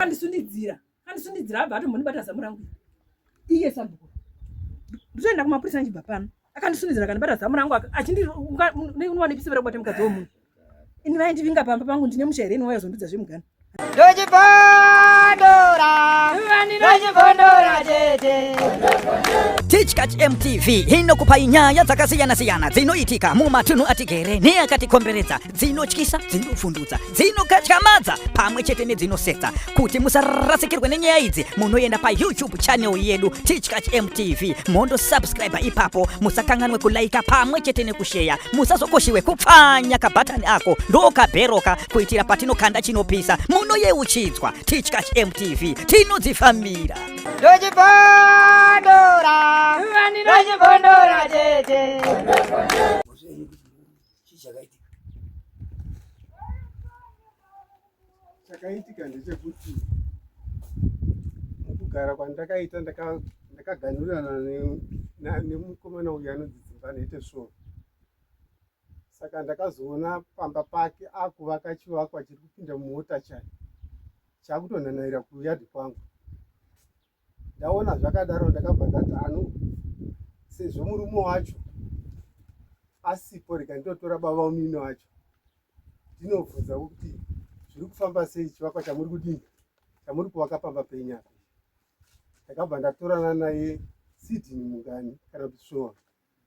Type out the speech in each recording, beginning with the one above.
Andisundidzira, andisundidzira abva atombondibata zamu rangu. Iye sabhuku. Nditoenda kumapurisa ndichibva pano. Akandisundidzira akandibata zamu rangu achindiunowanepi simba rekubata mukadzi wemunhu. Ini vaindivinga pamba pangu ndine musha here ini wayazondudza zvemugana. Ndochibondora, ndochibondora tete. Tichkach MTV inokupai nyaya dzakasiyana-siyana dzinoitika mumatunhu atigere neakatikomberedza, dzinotyisa, dzinopfundutsa, dzinokatyamadza pamwe chete nedzinosetsa. Kuti musarasikirwe nenyaya idzi, munoenda paYouTube channel yedu Tichkach MTV, mondo subscribe ipapo, musakanganwe kulaika pamwe chete nekusheya, musazokoshiwe kupfanya kabhatani ako ndokabheroka kuitira patinokanda chinopisa munoyeuchidzwa. Tichkach MTV tinodzifambira. Ndochibondora, ndochibondora tete. Chakaitika ndechekuti mukugara kwandakaita ndakaganhurirana nemukomana uyu anonzi Dzimbanhete Svoro. Saka ndakazoona pamba pake akuvaka chivakwa chiri kupinda mumota chai chakutonhanhaira kuyadhi kwangu. Ndaona zvakadaro ndakabva ndati ano sezvo murume wacho asipo rega nditotora baba umini wacho ndinobvunza kuti zviri kufamba sei chivakwa chamuri kudini chamuri kuvaka pamba penyu apa. Ndakabva ndatorana naye Sidney Mungani kana kuti Svowa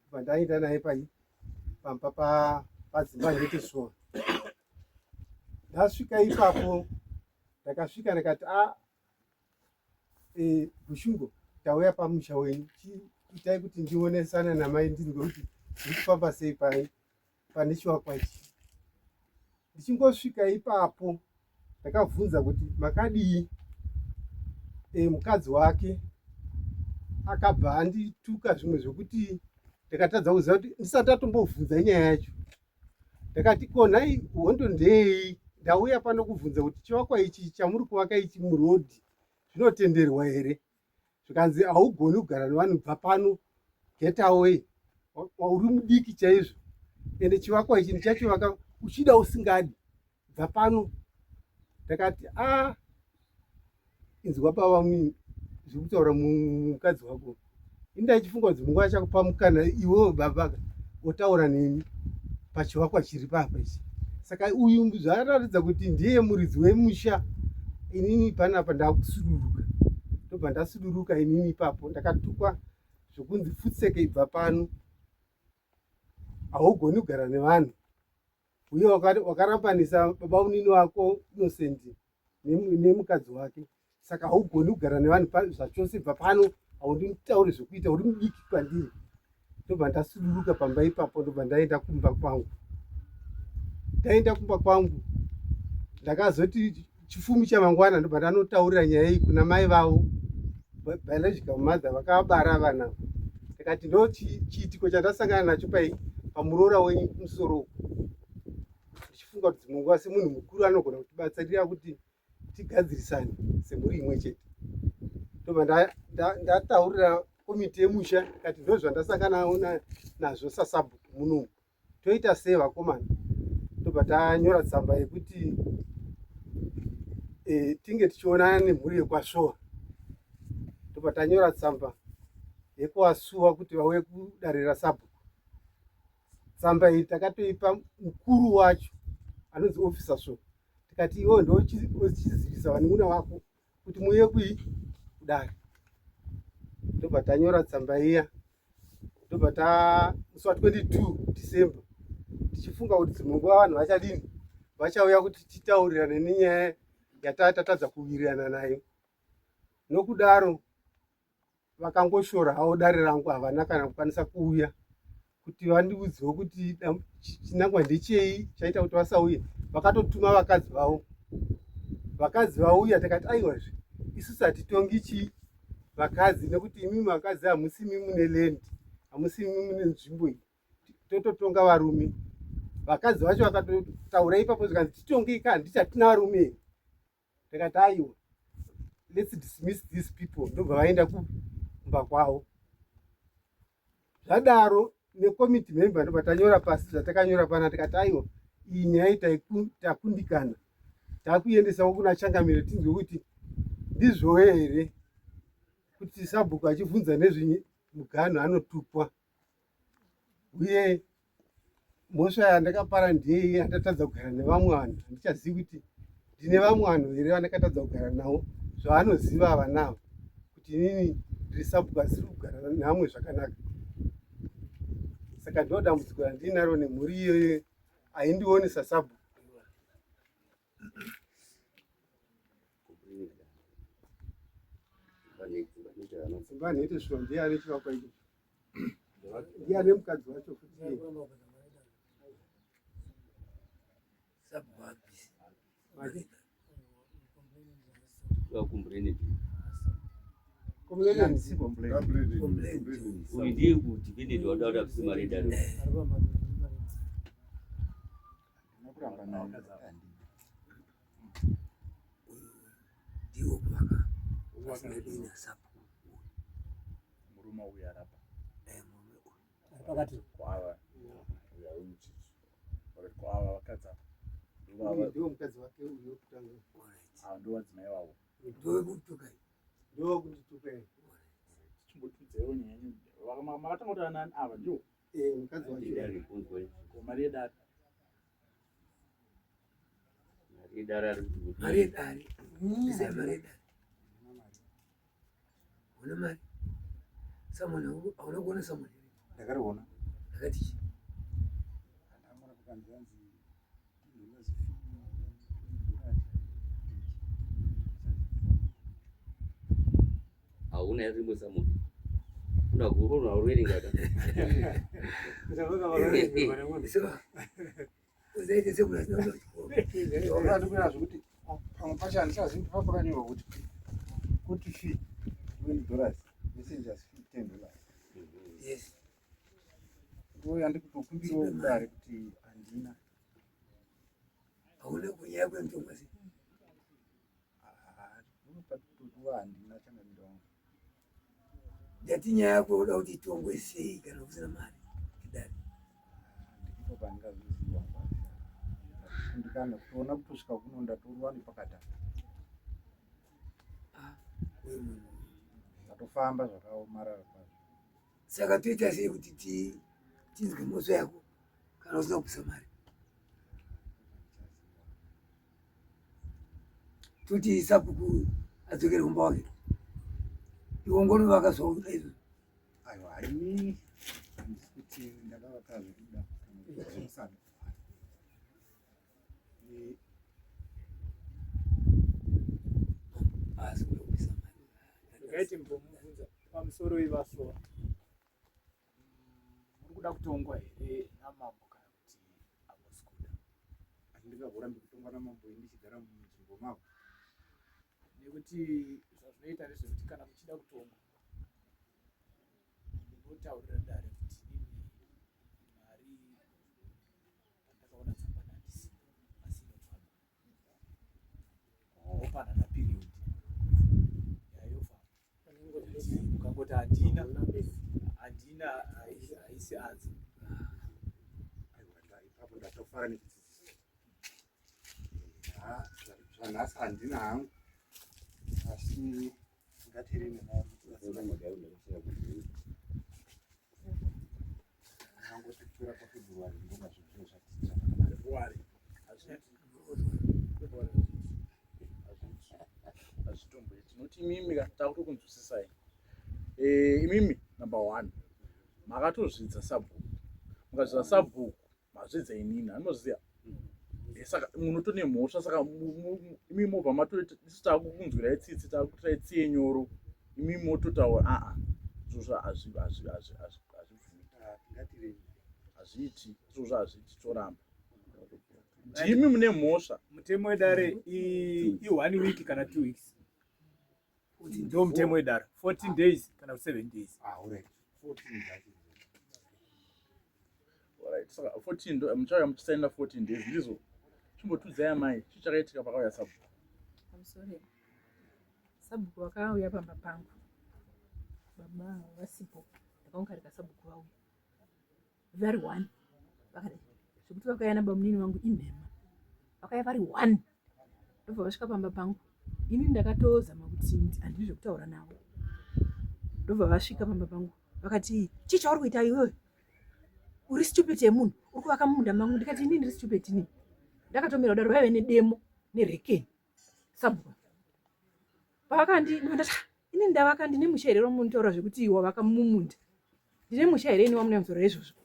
bva ndaenda naye pai pamba padzimba svowa. Ndasvika ipapo ndakasvika ndikati a ah, e, Gushungo tauya pamusha wenyu itai kuti ndionesane namai ndinzwe kuti zviri kufamba sei pai pane chivakwa ichi. Ndichingosvika ipapo ndakabvunza kuti makadii e, mukadzi wake akabva andituka zvimwe zvekuti ndakatadza kuziva kuti ndisati atombobvunza nyaya yacho. Ndakati ko nhai hondo ndeyei ndauya pano kubvunza kuti chivakwa ichi chamuri kuvaka ichi murodhi zvinotenderwa here? Zvikanzi haugoni kugara nevanhu bva pano get away uri mudiki chaizvo ende chivakwa ichi ndichachivaka uchida usingadi bva pano. Ndakati a ah, inzwa baba mini zviri kutaura mukadzi wako ini ndaichifunga kuti munguva achakupa mukana iwewe baba wotaura neni pachivakwa chiri papa ichi saka uyu zvaratidza kuti ndiye muridzi wemusha inini panapa ndakusuduruka ndobva ndasuduruka inini ipapo ndakatukwa zvokunzi futseke ibva pano haugoni kugara nevanhu uye wakarambanisa baba munini wako Innocent nemukadzi wake saka haugoni kugara nevanhu zvachose bva pano haunditauri zvekuita uri mudiki kwandiri ndobva ndasuduruka pamba ipapo ndobva ndaenda kumba kwangu ndaenda kumba kwangu ndakazoti chifumi chamangwana ndobva ndanotaurira nyaya iyi kuna mai vavo biological mother vakabara vana ndikati ndo chiitiko chandasangana nacho pai pamuroora wenyu kumusoro uku ndichifunga kuti dzimwe nguva semunhu mukuru anogona kutibatsirira kuti tigadzirisane semhuri imwe chete ndobva ndataurira komiti yemusha ndikati ndo zvandasangana nazvo sasabhuku munomu toita sei vakomana ndobva tanyora tsamba yekuti e, tinge tichionana nemhuri yekwasvowa ndobva tanyora tsamba yekuwasuwa kuti vauye kudare rasabhuku tsamba iyi takatoipa mukuru wacho anonzi officer svo tikati iwe ndochizivisa vanun'una vako kuti muuye kui kudare ndobva tanyora tsamba iya ndobva ta musi wa 22 December tichifunga kuti dzimwe nguva vanhu vachadini vachauya kuti titaurirane nenyaya yatatatadza kuwirirana nayo nokudaro Vakangoshora havo dare rangu havana kana kukwanisa kuuya kuti vandiudzewo kuti chinangwa ndechei chaita kuti vasauye. Vakatotuma vakadzi vavo, vakadzi vauya takati aiwazve isusu hatitongi chii vakadzi nekuti imimi vakadzi hamusi imi mune land hamusi imi mune nzvimbo iyi tototonga varume. Vakadzi vacho vakatotaura ipapo zvikanzi titongei ka handiti hatina varume here ndakati aiwa let's dismiss these people ndobva vaenda kumba kwavo zvadaro necommittee member ndobva tanyora pasi zvatakanyora pana tikati aiwa iyi nyaya takundikana takuendesawo kuna changamire tinzwe kuti Ndizvowo here kuti sabhuku achibvunza nezvemuganhu anotukwa? Uye mhosva yandakapara ndeyei yandatadza kugara nevamwe vanhu? Handichazivi kuti ndine vamwe vanhu here vandakatadza kugara navo, zvavanoziva havanavo kuti inini ndiri sabhuku asiri kugara nevamwe zvakanaka. Saka ndo dambudziko randinaro nemhuri iyoyo, haindioni sasabhuku. Dzimba nhete shuwa, ndiye ane chivakwa icho, ndiye ane mukadzi wacho futi. Uyu ndiye kudefended wada kuti abvise mari yedare. Ndiwo kuvaka asina sabhuku murume uyu arapa murume uyu ari pakati kwava uyu ari muchichi or kwava vakadzi ava ndiwo mukadzi wake uyu wekutanga. Ava ndo vadzimai vavo. Ndowekutuka. Ndowekundituka. Chimbotudzaiwo nyaya yenyu. Makatanga kuti anani ava ndiwo? Mukadzi wacho. Ko mari yedare? Mari yedare, isai mari yedare. Una mari samoni? Hauna kuona samoni? Ndakariona. Ndakati chii? Hauna rimwe samoni? Una guru unaruverenga ka? Usaite semunhu asina kuenda kuchikoro. Ndikuona zvekuti pamwe pacho handichazivi kuti papakanyorwa kuti fee $20, messengers fee $10. Yes. Ndo yandikutokumbirawo kudare kuti handina. Hauna kunyaya kwemutongo sei? Patotuva handina, changamire wangu. Ndati nyaya yako uda kuti itongwe sei kana usina mari kudare? Ndipo pandingazoziva, ndakundikana kutoona kutosvika kuno, ndatorwa nepakati apa. Ah, uyu munhu. Ndatofamba zvakaomarara kwazvo. Saka toita sei kuti tinzwe mhosva yako kana usina kubvisa mari? Toti sabhuku adzokere kumba wake, iwongonovaka zvauri kuda izvozvo? Aiwa, haini handisi kuti ndakavaka zvekuda kana kuti zvekusada. Haasi kuda kubvisa mari. Regai timbomubvunza pamusoro ivasowa. Muri kuda kutongwa here namambo kana kuti hamusi kuda? Handingazorambi kutongwa namambo ini ndichigara munzvimbo mavo. Nekuti zvazvinoita ndezvekuti kana muchida kutongwa munotaurira dare kuti inini mari pandakaona tsamba ndandisina, asi inofamba opanana period yayofamba. Ukangoti handina, handina, haisi anza. Aiwa, ipapo ndatofara nechidzidziso. Zvanhasi handina hangu, asi ngatirime. Angoti kupera kwaFebruary ndonga zvinhu zvakanaka. February hazviiti, February hazviiti, hazvitomboiti. Tinoti imimi ka takutokunzwisisai. Imimi number one makatozvidza sabhuku. Mukazvidza sabhuku mazvidza inini, anoziva. Saka munotone mhosva. Saka imi mobva matoita isu takukunzwirai tsitsi, takutirai tsiye nyoro, imi mototaura aa izvozvo hazvibvumiki, hazviiti izvozvo, hazviiti, toramba. Ndimi mune mhosva. Mutemo wedare i 1 week kana 2 weeks, ndo mutemo wedare, 14 days kana 7 days. Ah, alright. 14 dzacho. Alright, saka 14 muchauya muchisaina 14 days, ndizvo. Chimbotudzai amai, chii chakaitika pakauya sabhuku? I'm sorry. Sabhuku vakauya pamba pangu baba vasipo. Ndakaungarika sabhuku vauya vari one vakadai, zvekuti vakauya nabamunini vangu inhema. Vakauya vari one, ndobva vasvika pamba pangu. Ini ndakatozama kuti handidi zvekutaura navo. Ndobva vasvika pamba pangu vakati chii chauri kuita iwewe? Uri stupid yemunhu, uri kuvaka mumunda mangu. Ndikati ini ndiri stupid ini. Ndakatomira kudaro vaive nedemo nerekeni sabhuku. Pavakandi ndati ah, ini ndavaka ndine musha here wamunotaura zvekuti wavaka mumunda. Ndine musha here ini wamunotaura izvozvo.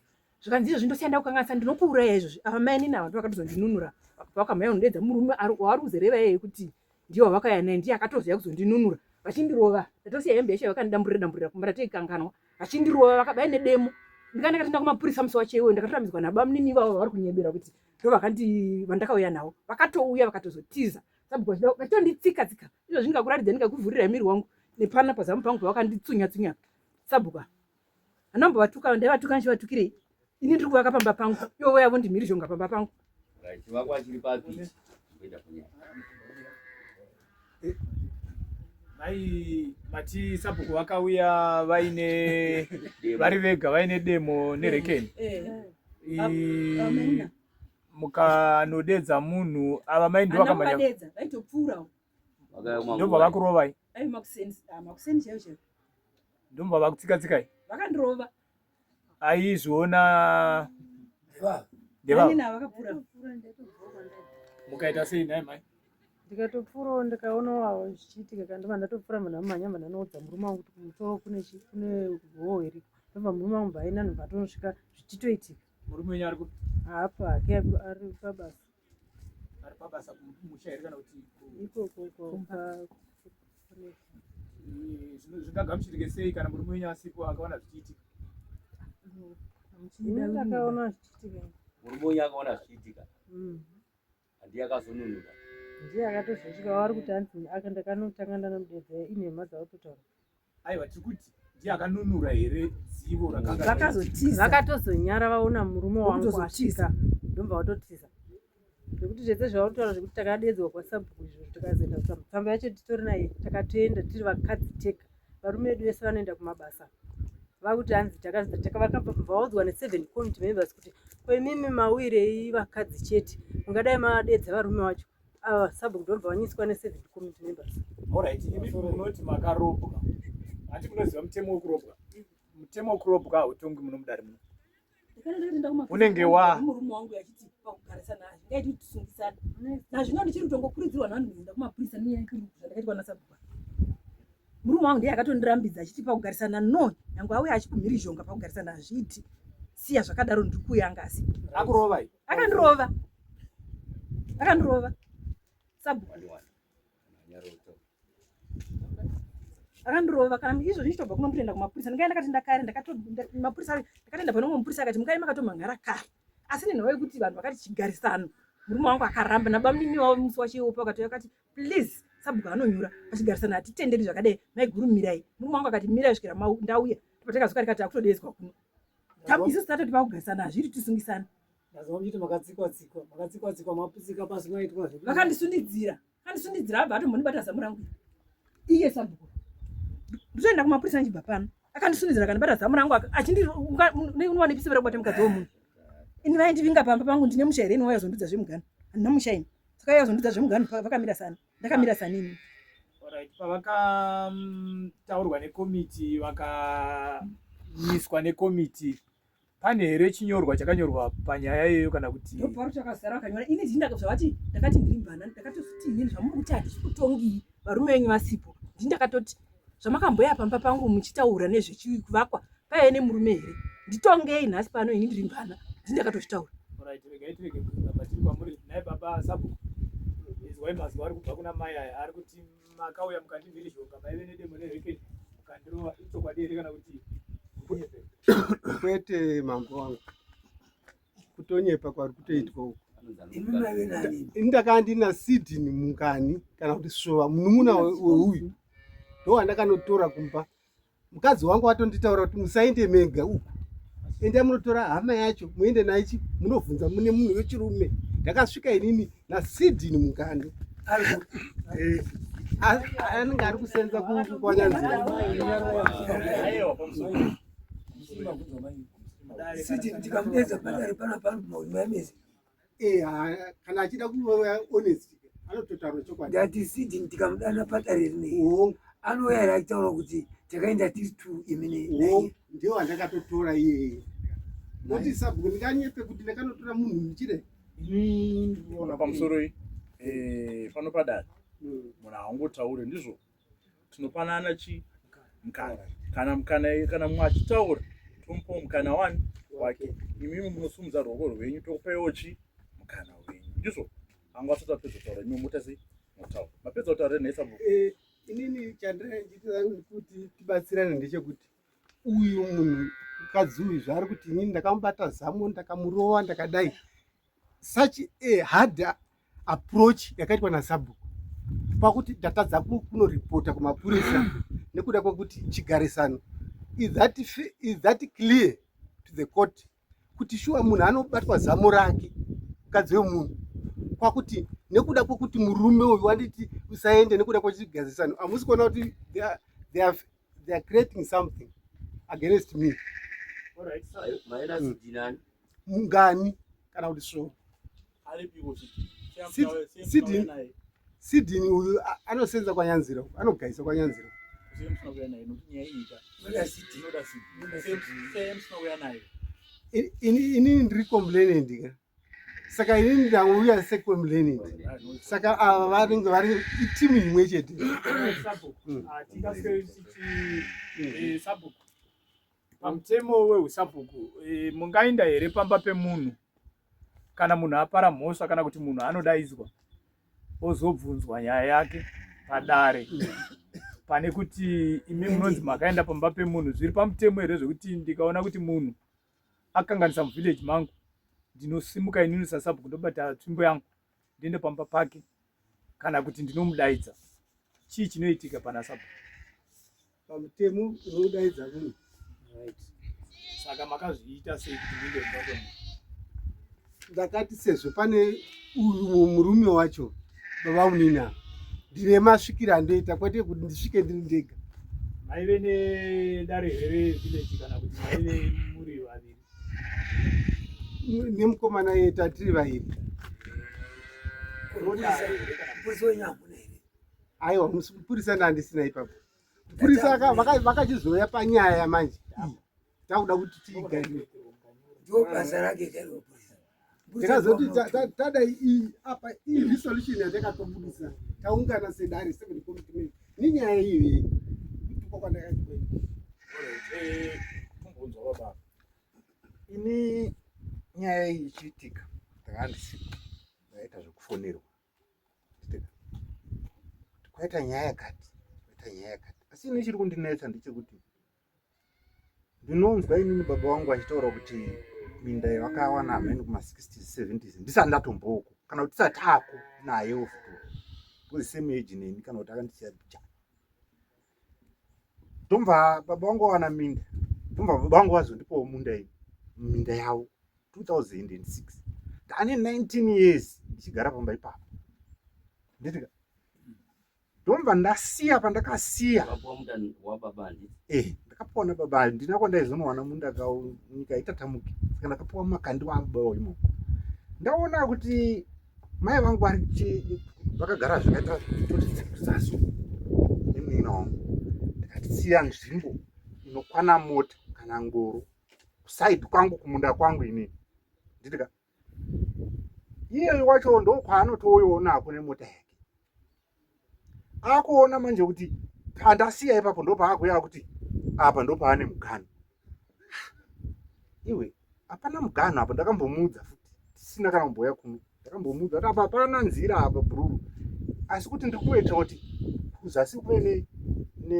Zvikanzi izvozvi ndosiya ndakukanganisa ndinokuuraya izvozvi. Ava mai nini ava ndovakatozondinunura. Vakamhanya kundoedza murume waari kuzoreva iyeye kuti ndiye wavakauya naye ndiye akatozouya kuzondinunura vachindirova. Ndatosiya hembe yacho yavakandidamburira damburira kumba ndatoikanganwa. Vachindirova vakabaya nedemo. Ndikanga ndakatoenda kumapurisa musi wacho iwoyo ndakatoramidzwa nabamunini ivavo vavari kunyebera kuti ndovakandi vandakauya navo. Vakatouya vakatozotiza. Sabhuku vachida vachitonditsika tsika. Izvozvi ndingakuratidza ndingakuvhurira miri wangu nepana pazamu pangu pavakanditsunya tsunya. Sabhuku Anambovatuka ndaivatuka ndichivatukirei ini ndiri kuvaka pamba pangu ivo vouya vondimhirizhonga pamba pangu. Chivakwa chiri papi? Kuenda kunyaya. Mai mati sabhuku vakauya vaine vari vega vaine demo nerekeni. Eh. I- Mukanodedza munhu ava mai ndivo vakamhanya Andakuvadedza vaitopfuurawo. Ndobva vakurovai. Aiwa makuseni, ah, makuseni chaiwo chaiwo. Ndobva vakutsika tsikai. Vakandirova. Aizviona ndevava. Nina vakapfuura. Mukaita sei nhai mai? Ndikatopfuurawo ndikaonawo zvichiitika ka ndobva ndatopfuura munhu amhanya mba ndanoudza murume wangu kuti kumutoro kune chi kune hoho iriko ndobva murume wangu bva aenda ndobva atonosvika zvichitoitika. Murume wenyu ari kupi? Haapo hake ari pabasa. Ari pabasa kumusha here kana kuti ikoko kumba? Zvingagamuchirike sei kana murume wenyu asipo akaona zvichiitika? Ini ndakaona zvichiitika. Murume wenyu akaona zvichiitika. Handiye akazonunura. Ndiye akatozosvika waari kuti hanzi aka ndakanotanga ndanomudedza inhema dzautotaura. Aiwa tiri kuti ndiye akanunura here zivo rakanga Vakazotiza. Vakatozonyara vaona murume wangu Ndokutozotiza. asvika ndobva vatotiza. Nekuti zvese zvavatotaura zvekuti takadedzwa kwasabhuku izvo tikazoenda kutsamba tsamba yacho titori naye takatoenda tiri vakadzi tega varume vedu vese vanoenda kumabasa vakuti hanzi vakabva ne7 committee members kuti kwemimi mawirei vakadzi chete mungadai madedza varume vacho ava sabhuku ndobva vanyiswa ne7 committee members. Alright, imi munoti makarobwa. Hanti munoziva mutemo wekurobwa? Mutemo wekurobwa hautongwi muno mudare muno. Unenge wa murume wangu achiti pakugarisana hazvingaiti kuti tisungisane. Nazvino ndichiri kutongokurudzirwa navanhu kuenda kumapurisa nenyaya yezvandakaitwa nasabhuku. Murume wangu ndiye akatondirambidza achiti pakugarisana no, nyangwe auya achikumhirizhonga pakugarisana hazviiti. Siya zvakadaro ndiri kuuya anga asipo. Akurovai? Akandirova. Akandirova. Sabhuku. Akandirova kana izvo zvichitobva kuno kutoenda kumapurisa. Ndingai ndakatenda kare ndakato mapurisa ndakatenda pane umwe mupurisa akati mukai makatomhan'ara kare. Asi nenhau yekuti vanhu vakati chigarisano. Murume wangu akaramba nabamunini wavo musi wacho iwopo akatouya akati please sabhuku anonyura pachigarisano hatitenderi zvakadai maiguru mirai. Murume wangu akati mirai kusvikira ndauya. Patakazoka rikati akutodedzwa kuno. Isusu tatoti pakugarisana hazviri tisungisana. Ndazwa muchiti makatsikwa tsikwa, makatsikwa tsikwa maputsika pasi maitwa zve. Vakandisundidzira, kandisundidzira abva atombondibata zamu rangu. Iye sabhuku. Nditoenda kumapurisa ndichibva pano. Akandisundidzira akandibata zamu rangu unowana pisi kubata mukadzi womunhu. Ini vaindivinga pamba pangu ndine musha here ini wayazondudza zvemugano. Handina musha ini. Saka yazondudza zvemugano vakamira sana. Ndakamira sanini. Alright, pavakataurwa nekomiti vakamiswa nekomiti pane here chinyorwa chakanyorwa panyaya iyoyo kana kuti ndoparo chakazara vakanyora ini ndini ndakazvavati ndakati ndiri mvana ndakatoti inini zvamuri kuti handisi kutongii varume venyu vasipo ndini ndakatoti zvamakamboya pamba pangu muchitaura nezvechivakwa paive nemurume here nditongei nhasi pano ini ndiri mvana ndini ndakatozvitaura. Alright, regai tirege kuramba tiri kwamuri nhai baba sabhuku izwai mazwi ari kubva kuna mai aya ari kuti makauya mukandimhirizhonga maive nedemo nerhekeni mukandirova ichokwadi here kana kuti kunyepe? Kwete mambo wangu, kutonyepa kwari kutoitwa uku. Imi maive nani? Ini ndakanga ndina Sidney Mungani kana kuti Svova munun'una weuyu ndowandakanotora kumba. Mukadzi wangu watonditaura kuti musaende mega uku, endai munotora hama yacho muende naye munovhunza mune munhu wechirume. Ndakasvika inini naSidney Mungani anenge ari kusenza kwanyanzira. Siti tikamudedza padare pana pano maimezi. Kana achida kuva honest Anototaura chokwadi. Ndati Sidney tikamudana padare rinei anouya here achitaura kuti takaenda tiri two imi naye. Ndiwo andakatotora iyeye. Noti sabhuku ndinganyepe kuti ndakanotora munhu ndichire. Ini ndikuona pamusoro iyi eh, pano padare hmm. munhu haungotaure ndizvo tinopanana chi mukana kana mukana kana mumwe achitaura tomupawo mukana wani wake imimi munosumudza ruoko rwenyu tokupaiwo chi mukana wenyu ndizvo anga asati apedza kutaura imi moita sei motaura mapedza kutaura nhai sabhuku eh, inini chandinoita kuti tibatsirane ndechekuti uyu munhu mukadzi uyu zvaari kuti inini ndakamubata zamo ndakamurova ndakadai such a hard approach yakaitwa nasabhuku pakuti ndatadza kunoripota kumapurisa nekuda kwekuti chigarisano is that, is that clear to the court kuti shuwa munhu anobatwa zamo rake mukadzi wemunhu kwakuti nekuda kwekuti murume uyu wanditi usaende nekuda kwechigadzisano hamusi kuona kuti they are, they are creating something against me mungani kana kuti svo Sidney uyu anosenza kwanyanzira anogaisa kwanyanzira inini ndiri complainant ka saka inini ndauya secomplainant saka ava vanenge vari itimu imwe chete mm. eh, pamutemo wehusabhuku eh, mungaenda here pamba pemunhu kana munhu apara mhosva kana kuti munhu anodaidzwa ozobvunzwa nyaya yake padare pane kuti imi munonzi makaenda pamba pemunhu zviri pamutemo here zvekuti ndikaona kuti munhu akanganisa muvillage mangu ndinosimuka inini sasabhuku ndobata tsvimbo yangu ndiende pamba pake kana kuti ndinomudaidza chii chinoitika pana sabhuku pamutemo unodaidza munhu right. Saka makazviita sei kuti muinde kumba kwemunhu? Ndakati sezvo pane uyu murume wacho baba unina ndine masvikiro andoita kwete kuti ndisvike ndiri ndega. Maive nedare here revillage kana kuti maive muri vaviri? Nemukomana iye tatiri vaviri. Mupurisa wenyu hamuna here? Aiwa, mupurisa ndandisina ipapo. Mupurisa vakachizouya panyaya manje takuda kuti tiigarire. Ndiwo basa rake chairo mupurisa. Tikazoti tada iyi apa iyi resolution yatakatobudisa taungana sedare seven committee nenyaya iyi kutukwa kwandakaitwa. Eh, kumbonzwa baba. Ini nyaya iyi ichiitika ndanga ndisipo ndaita zvekufonerwa kwaita nyaya yakati kwaita nyaya yakati asi ini chiri kundinetsa ndechekuti ndinonzwa inini baba vangu vachitaura kuti minda yavakawana hameno kuma60s 70s ndisati ndatomboko kana kuti tisati ako nayewo futi because same age neni kana kuti akandisiya bicha ndomva baba vangu vawana minda ndomva baba vangu vazondipawo munda ini minda yavo 2006 ndane 19 years ndichigara pamba ipapo nditika ndomva ndasiya pandakasiya eh ndakapiwa nababa handina kwandaizonowana munda ka nyika itatamuki saka ndakapiwa makandiwa ababa imomo ndaona kuti mai vangu vari vakagara zvakaita toti zazu nemunin'ina wangu ndikati siya nzvimbo inokwana mota kana ngoro kusaidi kwangu kumunda kwangu inini nditika iyeyo wacho ndokwaanotouyawo nako nemota yake akuona manje kuti pandasiya ipapo ndopaakuya kuti apa ndopaane muganhu iwe hapana muganhu apa ndakambomuudza futi tisina kana kumbouya kuno ndakambomuudza kuti apa hapana nzira apa bhururu asi kuti ndiri kuita kuti kuzasi kuve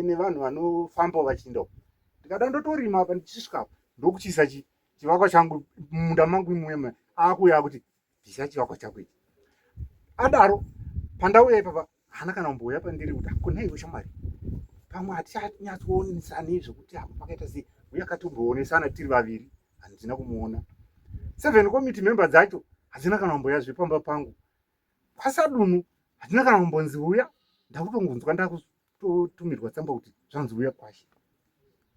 nevanhu vanofambawo vachiinda uko ndikada ndotorima apa ndichisvika apa ndokuchiisa chivakwa changu munda mangu imuye akuuya kuti bvisa chivakwa chako ichi adaro pandauya ipapa haana kana kumbouya pandiri kuti hakuna iwe shamwari pamwe hatichanyatsoonesa zvekuti apo pakaita sei uye akatomboonesana tiri vaviri handina kumuona seven committee member dzacho hadzina kana kumbouya zvepamba pangu kwasadunhu hatina kana kumbonzi uya ndakutongonzwa ndakutotumirwa tsamba kuti zvanzi uya kwashe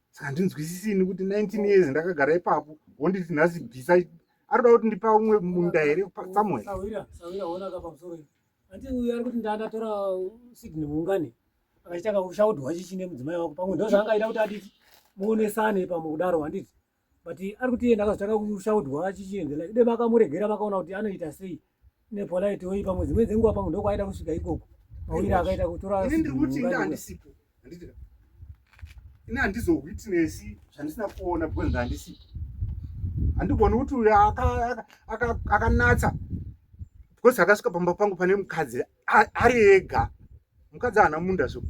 saka handinzwisisi ini kuti 19 years ndakagara ipapo wonditi nhasi bvisa ari kuda kuti ndipa umwe munda here somewhere sawira sawira ona ka pamusoro. Hanti uyu ari kuti ndandatora Sydney muungane akachitanga kushaudwa chichi nemudzimai wako pamwe ndozvaangaita kuti aditi muonesane pamwe kudaro handiti but ari kuti iye ndakazotanga kushaudwa chichiende like de makamuregera makaona kuti anoita sei nepolite way pamwe dzimweni dzenguva pamwe ndokwaida kusvika ikoko mawiri akaita kutora Ini ndiri kuti ini handisipo. Handiti ka? Ini handizowitness zvandisina kuona because ndandisipo. Handigoni kuti uyo akanatsa because akasvika pamba pangu pane mukadzi ari ega. Mukadzi haana munda so.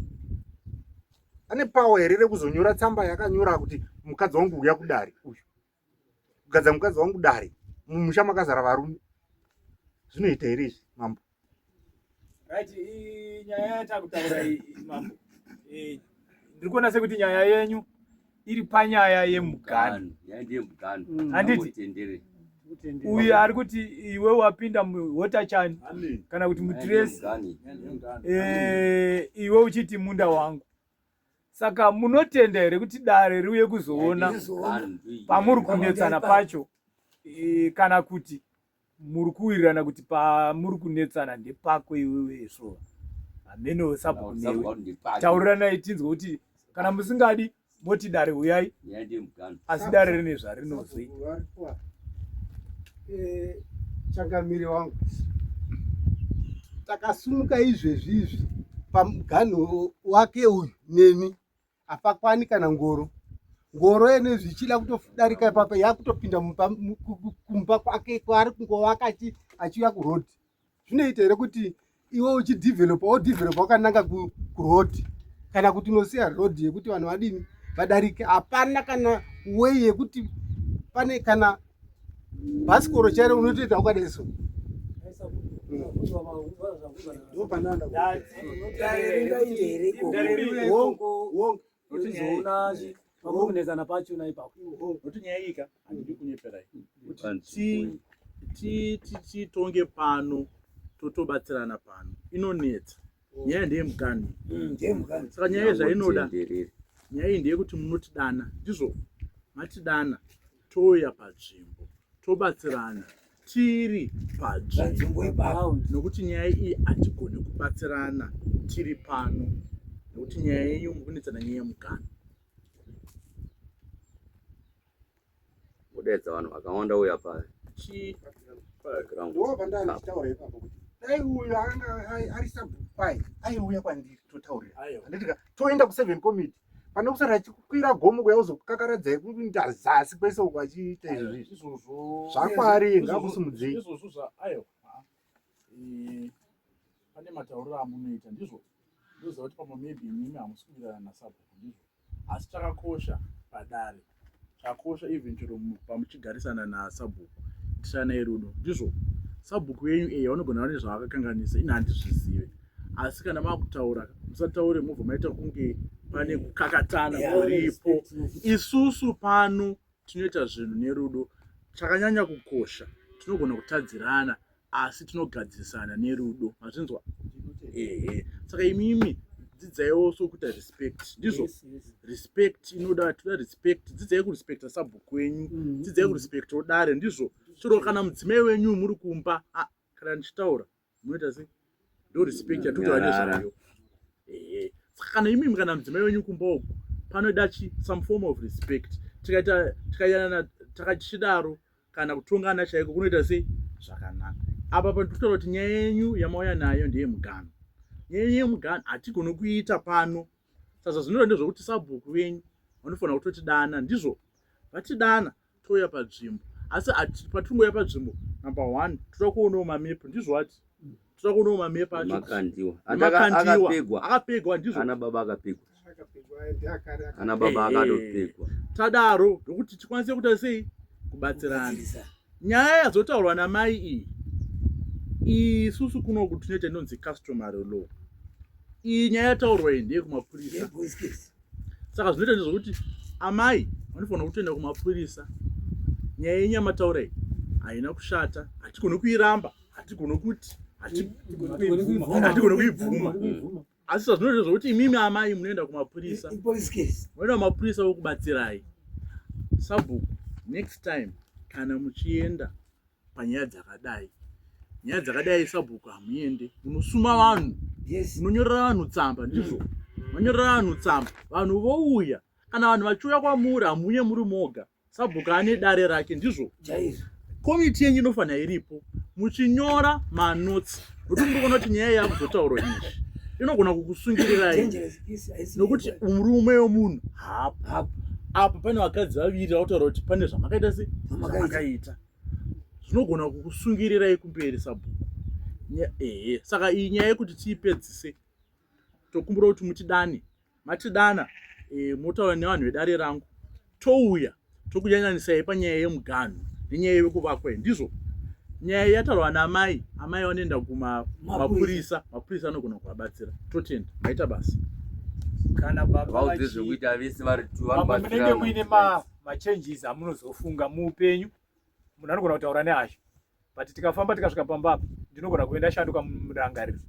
Ane power here rekuzonyora tsamba yakanyora kuti mukadzi wangu uya kudare uyu. Kugadza mukadzi wangu dare mumusha makazara varume. Zvinoita here izvi mambo? Right, nyaya yatakutaura iyi mambo. Eh, ndiri kuona sekuti nyaya yenyu iri panyaya yemuganhu. Nyaya ndeyemugano. Handiti? Uyu ari kuti iwe wapinda muwater chani kana kuti mutrace. Eh, iwe uchiti munda wangu. Saka munotenda here kuti dare riuye kuzoona pamuri kunetsana pacho eh, kana kuti muri kuwirirana kuti pamuri kunetsana ndepako iwewe so hameno sabhuku newe tauriranai tinzwe kuti kana musingadi moti dare huyai asi dare rine zvarinozoita eh, changamire wangu takasumuka izvezvi izvi pamuganho wake uyu neni hapakwani kana ngoro ngoro yene zvichida kutodarika ipapa yakutopinda kumba kwake kwaari kungovaka achiuya kuroad zvinoita here kuti iwe uchidevelopa wodevelopa wakananga kuroad kana kuti unosiya road yekuti vanhu vadini vadarike hapana kana way yekuti pane kana bhasikoro chairo unotoita wakadai so ndopandaotizoona pachona ipapo nokuti nyaya iyi ka handidi kunyeperai kuti titonge pano totobatsirana pano inonetsa nyaya ndeyemukani mm, saka nyaya yezvainoda nyaya iyi ndeyekuti munotidana ndizvo matidana touya panzvimbo tobatsirana tiri panzvimbo nokuti nyaya iyi hatigoni kubatsirana tiri pano nokuti nyaya yenyu mukunetsana nyaya yemukana kudeedza vanhu vakawanda uya pa ndopandanditaura ipapo kuti dai uyo anga ari sabhuku kwaye aiuya kwandiri totaurira handitika toenda kuseven committee pane kusara achikwira gomo kuya uzokukakaradzai kuinda zasi kwese uko achiita izvozvo izvozvo zvakwaari ngakusimudzei izvozvo zva ayo eh, pane matauriro amunoita ndizvo ndoziva kuti pamwe maybe imimi hamusi kuwirirana nasabhuku ndizvo asi chakakosha padare chakosha even chero pamuchigarisana nasabhuku itiranai rudo ndizvo sabhuku yenyu eya vanogona vane zvavakakanganisa ini handizvizive asi kana makutaura musataure mobva maita kunge pane kukakatana kuripo isusu pano tinoita zvinhu nerudo chakanyanya kukosha tinogona kutadzirana asi tinogadzirisana nerudo mazvinzwa ehe saka imimi dzidzaiwo sokuita respect ndizvo yes, yes. respect inoda toda respect dzidzai kurespecta sabhuku wenyu mm, dzidzai kurespectawo dare ndizvo chero kana mudzimai wenyu muri kumba ah, kana ndichitaura munoita sei ndo respect yatinotaura nezvayo ehe saka kana imimi kana mudzimai wenyu kumba uku panoda chi some form of respect tikaita tikayanana takachidaro kana kutongana chaiko kunoita sei zvakanaka apa pandikutaura kuti nyaya yenyu yamauya nayo ndeyemuganho nyaya yenyu yemuganho hatigoni kuiita pano saka zvazvinoita ndezvekuti sabhuku venyu vanofanira kutotidana ndizvo vatidana touya padzvimbo asi patinouya padzvimbo number one toda kuonawo mamepu ndizvo ati toda kuonawo mamepu acho makandiwa akapegwa akapegwa ndizvo ana baba akapegwa ana baba akatopegwa tadaro ndokuti tikwanise kuita sei kubatsirana nyaya yazotaurwa namai iyi isusu kunoku tinoita inonzi customary law iyi nyaya yataurwa iyi ndeyekumapurisa saka zvinoita ndezvekuti amai vanofanira kutoenda kumapurisa nyaya yenyu yamataura iyi haina kushata hatigone kuiramba hatigone kuti hatigone kuibvuma asi zvazvinoita zvekuti imimi amai munoenda kumapurisa munoenda kumapurisa vokubatsirai sabhuku next time kana muchienda panyaya dzakadai Nyaya dzakadai sabhuku hamuende, munosuma vanhu, munonyorera vanhu tsamba, ndizvo manyorera vanhu tsamba, vanhu vouya. Kana vanhu vachiuya kwamuri hamuuye muri moga, sabhuku ane dare rake, ndizvo komiti yenyu inofanira iripo muchinyora manotsi, nokuti muri kuona kuti nyaya yakuzotaurwa izvi inogona kukusungirirai nokuti murume wemunhu haapo apa. Pane vakadzi vaviri vakutaura kuti pane zvamakaita se zvamakaita zvinogona kukusungirirai kumberi sabhuku. Ehe, saka iyi nyaya yekuti tiipedzise, tokumbira kuti mutidane, matidana e, motaura nevanhu vedare rangu, touya tokunyanyanisai panyaya yemuganhu nenyaya yekuvakwa. Ndizvo nyaya yataurwa naamai, amai vanoenda kumapurisa, mapurisa anogona kuvabatsira. Totenda, maita basa. Kana baba vaudze zvekuita vese vari two vamwe munenge muine machanges amunozofunga muupenyu. Munhu anogona kutaura nehasha, but tikafamba tikasvika pamba apa ndinogona kuve ndashanduka murangariro,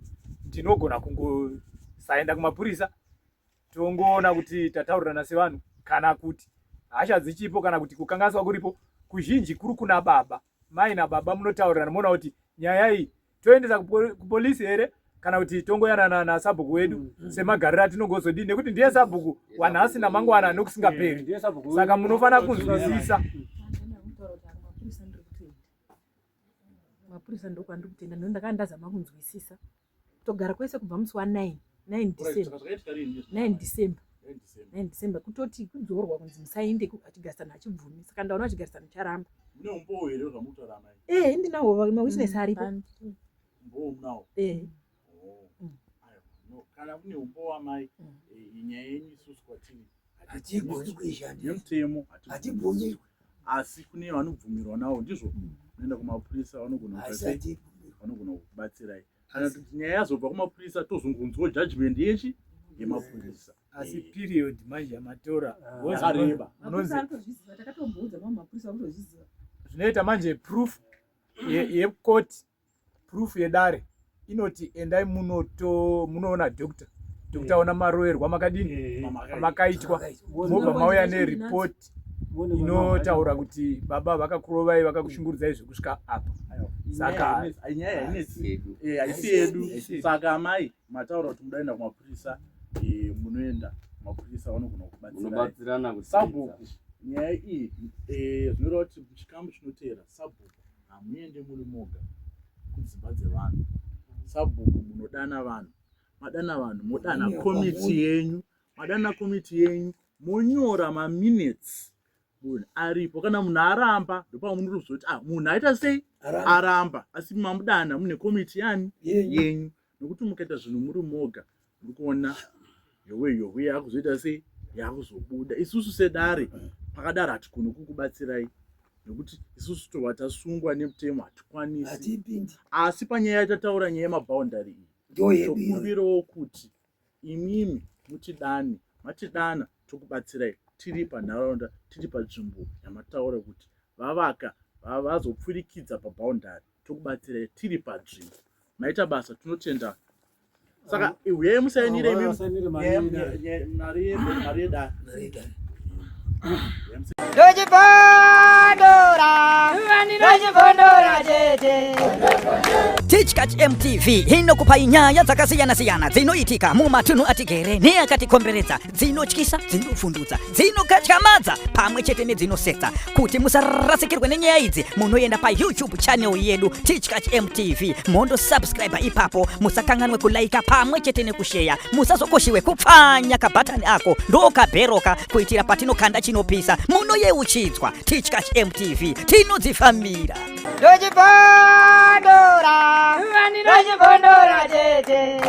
ndinogona kungosaenda kumapurisa, tongoona kuti tataurirana sevanhu, kana kuti hasha dzichipo, kana kuti kukanganiswa kuripo kuzhinji kuri kuna baba. Mai nababa munotaurirana moona kuti nyaya iyi toendesa kupolisi here kana kuti tongoyanana nasabhuku wedu semagariro atinongozodii, nekuti ndiye sabhuku wanhasi namangwana nokusingaperi. Saka munofanira kunzwisisa. Mapurisa ndokwandiri kutenda, ndo ndakanga ndazama kunzwisisa kutogara kwese kubva musi wa9 9 December, 9 December, 9 December, kutoti kudzorwa kunzi musaende achigarisana achibvumi. Saka ndaona achigarisana charamba. Mune umbowo here zvamutaura amai? Eh, ndinawo mawitness aripo. Umbowo munawo? Eh. Oh. Aiwa, no, kana mune umbowo amai, nyaya yenyu isusu kwatiri hatigoni kuishandisa nemutemo, hatibvumirwi. Asi kune vanobvumirwa nawo, ndizvo munoenda kumapurisa, vanogona asi kuita sei? Hatibvumirwi. Vanogona kukubatsirai. Kana kuti nyaya yazobva kumapurisa, tozongonzwa judgment yechi yemapurisa. Asi period manje yamatora Yakareba. munonzi Mapurisa arikutozviziva, takatomboudza mamwe mapurisa vakutozviziva. Zvinoita manje proof yecourt, proof yedare inoti endai munoto munoona doctor, doctor ona maroverwa makadini makaitwa, mobva mauya neripoti inotaura kuti baba vakakurovai, vakakushungurudzai zvekusvika apa. Saka nyaya hainetsi, haisi yedu. Saka amai mataura kuti mudaenda kumapurisa, munoenda kumapurisa, vanogona kukubatsirai. Munobatsirana kuti Sabhuku, nyaya iyi zvinoreva kuti chikamu chinoteera, sabhuku hamuende muri moga kudzimba dzevanhu. Sabhuku munodana vanhu, madana vanhu, modana komiti yenyu, madana komiti yenyu, monyora maminutes munhu aripo. Kana munhu aramba, ndopamunotozoti ah, munhu aita sei, aramba, asi mamudana mune komiti yani yenyu, nokuti mukaita zvinhu muri moga, muri kuona yowe yowe yakuzoita sei, yakuzobuda. Isusu sedare pakadaro hatigoni kukubatsirai nekuti isusu tobva tasungwa nemutemo, hatikwanisi. Hatipindi. Asi panyaya yatataura, nyaya yemabhaundari iyi, ndo yedu iyoyo. Tokumbirawo kuti imimi mutidane, matidana tokubatsirai tiri panharaunda, tiri panzvimbo yamataura kuti vavaka, vazopfurikidza pabhaundari, tokubatsirai tiri panzvimbo. Maita basa, tinotenda. Saka uyai musainire imi mari yedare. Ndochibondora, ndochibondora chete. Tichkach MTV inokupai nyaya dzakasiyana-siyana dzinoitika mumatunhu atigere neakatikomberedza, dzinotyisa, dzinovhundutsa, dzinokatyamadza pamwe chete nedzinosetsa. Kuti musarasikirwe nenyaya idzi, munoenda paYouTube channel yedu Tichkach MTV, mondosubscribe ipapo. Musakanganwe kulaika pamwe chete nekusheya. Musazokoshiwe kupfanya kabhatani ako ndokabheroka, kuitira patinokanda chinopisa munoyeuchidzwa. Tichkach MTV, tinodzifambira. Ndochibondora, ndochibondora chete.